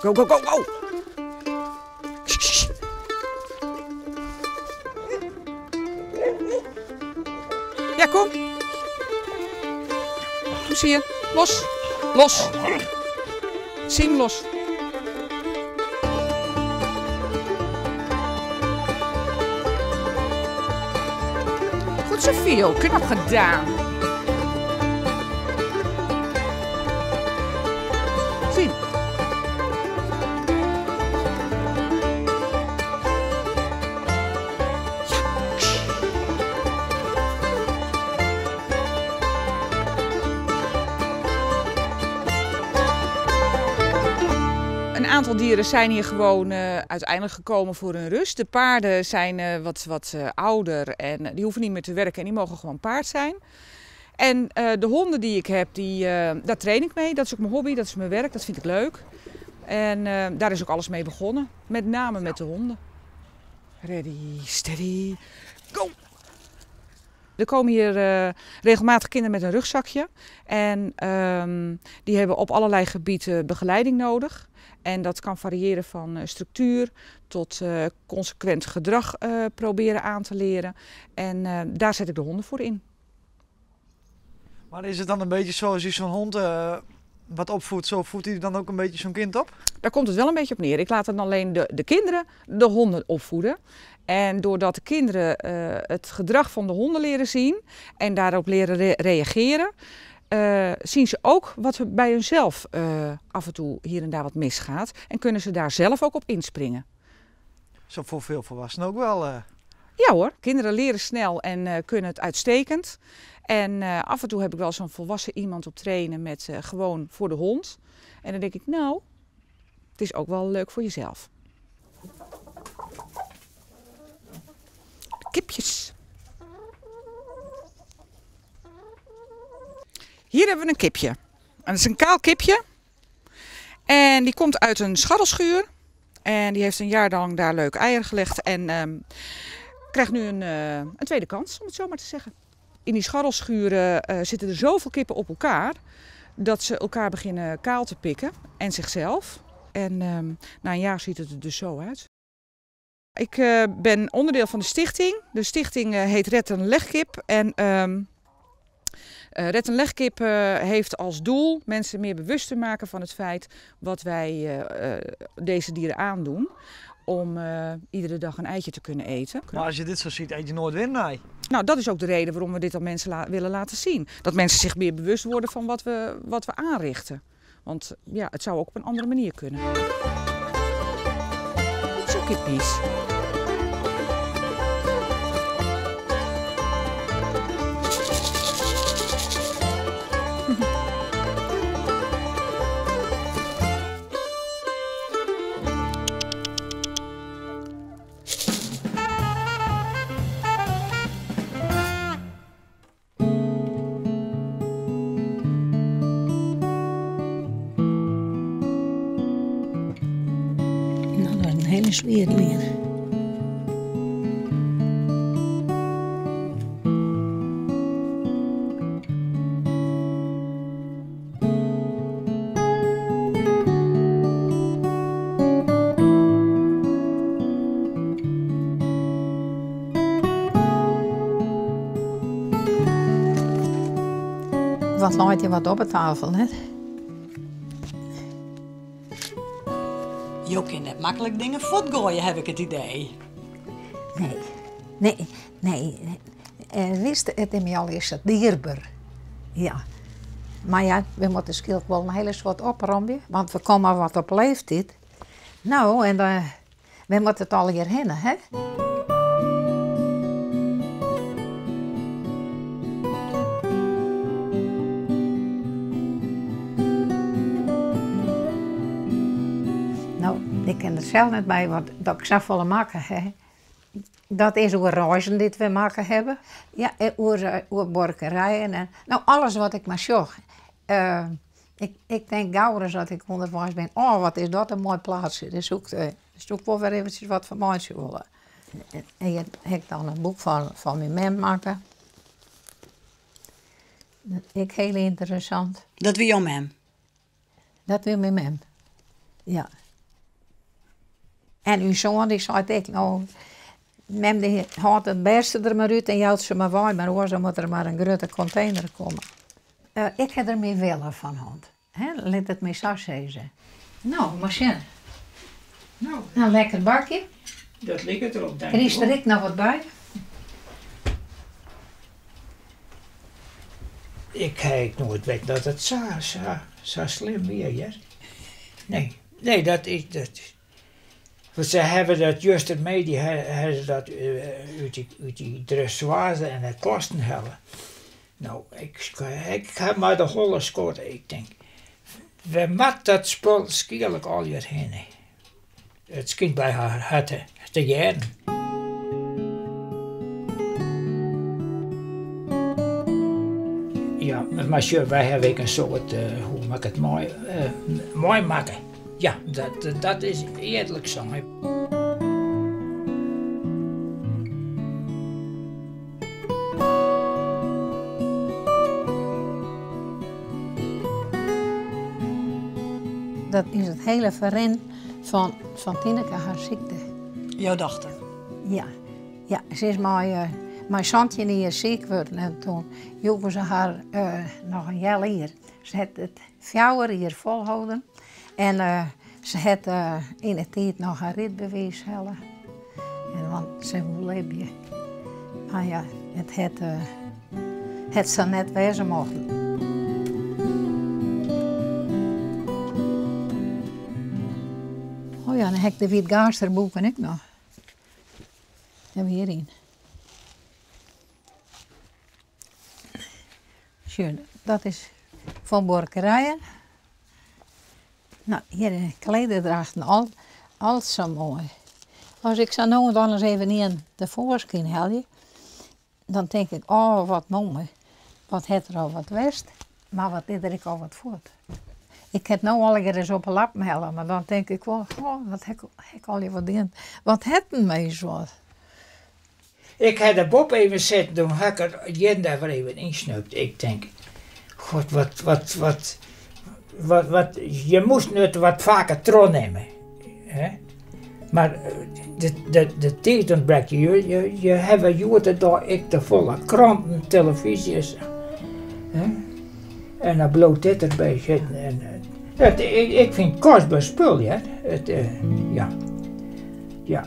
Go, go, go, go! Ja, kom. Kom zie je. Los. Los. Siem, los. Goed zo, Fio. Knap gedaan. Siem. Een aantal dieren zijn hier gewoon uiteindelijk gekomen voor hun rust. De paarden zijn wat ouder en die hoeven niet meer te werken en die mogen gewoon paard zijn. En de honden die ik heb, daar train ik mee. Dat is ook mijn hobby, dat is mijn werk, dat vind ik leuk. En daar is ook alles mee begonnen, met name met de honden. Ready, steady, go! Er komen hier regelmatig kinderen met een rugzakje. En die hebben op allerlei gebieden begeleiding nodig. En dat kan variëren van structuur tot consequent gedrag proberen aan te leren. En daar zet ik de honden voor in. Maar is het dan een beetje zoals je zo'n hond wat opvoedt, zo voedt hij dan ook een beetje zo'n kind op? Daar komt het wel een beetje op neer. Ik laat dan alleen de kinderen de honden opvoeden. En doordat de kinderen het gedrag van de honden leren zien en daarop leren reageren, zien ze ook wat er bij hunzelf af en toe hier en daar wat misgaat. En kunnen ze daar zelf ook op inspringen. Zo voor veel volwassenen ook wel. Ja hoor, kinderen leren snel en kunnen het uitstekend. En af en toe heb ik wel zo'n volwassen iemand op trainen met gewoon voor de hond. En dan denk ik, het is ook wel leuk voor jezelf. Kipjes. Hier hebben we een kipje. En dat is een kaal kipje. En die komt uit een scharrelschuur. En die heeft een jaar lang daar leuk eieren gelegd. En krijgt nu een tweede kans, om het zo maar te zeggen. In die scharrelschuren zitten er zoveel kippen op elkaar dat ze elkaar beginnen kaal te pikken en zichzelf. En na een jaar ziet het er dus zo uit. Ik ben onderdeel van de stichting. De stichting heet Red een Legkip. En Red een Legkip heeft als doel mensen meer bewust te maken van het feit wat wij deze dieren aandoen. Om iedere dag een eitje te kunnen eten. Maar als je dit zo ziet, eet je nooit weer een ei. Dat is ook de reden waarom we dit aan mensen willen laten zien. Dat mensen zich meer bewust worden van wat we aanrichten. Want het zou ook op een andere manier kunnen. Zo, kippies. Hele sfeer weer. Wat looit je wat op de tafel, hè? Je kunt net makkelijk dingen voortgooien, heb ik het idee. Nee, nee, nee. Wist het in mij al is het dierbaar. Ja. Maar ja, we moeten schielijk wel een hele soort opruimen, want we komen wat op leeftijd. En we moeten het al hierheen, hè? Ik ken er zelf net bij, want dat ik zelf willen maken. Hè. Dat is hoe reizen die we maken hebben. Ja, en oer borkerijen en, alles wat ik maar zocht. Ik denk gauw eens dat ik onderwijs ben. Oh, wat is dat een mooi plaatsje. Dus zoek wel weer eventjes wat van mij te willen. En je hebt dan een boek van mijn mem maken. Dat ik heel interessant. Dat wie jouw mem? Dat wie mijn mem, ja. En ús soan dy seit ek, no, mem dy hâldt it bêste der mar út en jout se mar wei, mar oars dan moat der mar in grutte kontener komme. Ik ha der myn wille fan hân, hè, lit it my sa sizze. No, mar sjen. No. In lekker bakje. Dat liket derop, dank Krijst der ek noch wat by? Ik ha ek noait witten dat it sa, sa, sa slim wie, hear. Nee, nee, dat is, dat, want se hawwe dat justermiddei hawwe se dat út dy, út dy dressoirs en de kasten helle. No, ik, ik ha mei de holle skodde. Ik tink, wêr moat dat spul skielk allegear hinne? It skynt by har te hearren. Ja, mar sjoch, wy hawwe ek in soad, hoe moat ik it mei, meimakke. Ja, dat is earlik sein. Dat is it hiele ferrin fan, fan Tineke har sykte. Jo dochter? Ja. Ja, se is mei, mei 17 jier siik wurden en toen joegen se har noch in healjier. Se hat it fjouwer jier folholden en se hat yn 'e tiid noch har rydbewiis helle. En want se woe libje. Mar ja, it hat, hat sa net wêze mochten. Oh ja, dan ha ik de Wytgaaster boeken ek noch. Hawwe we hjiryn. Sjoch, dat is fan buorkerijen. No, hjir de klederdrachten, al, al sa moai. As ik sa no en dan ris even ien tefoarskyn helje, dan tink ik, oh wat moai. Wat hat der al wat west, mar wat is der ek al wat fuort. Ik ha it no allegear ris op 'e lappen helle, mar dan tink ik wol, goh, wat ha ik, ha ik allegear wat dien. Wat hat in mins wat. Ik ha der boppe even sitten, doe ha ik der hjir en dêr wer even ynsneupt. Ik tink, god, wat, wat, wat, wat, wat, je moasten it wat faker trochnimme. Hè? Mar de, de, de tiid ûntbrekt je. Je, je, je hawwe hjoed-de-dei ek te folle kranten, telefyzjes. Hè? En dan bliuwt dit derby sitten. En, it, ik, ik fyn it kostber spul, hear. It, ja. Ja.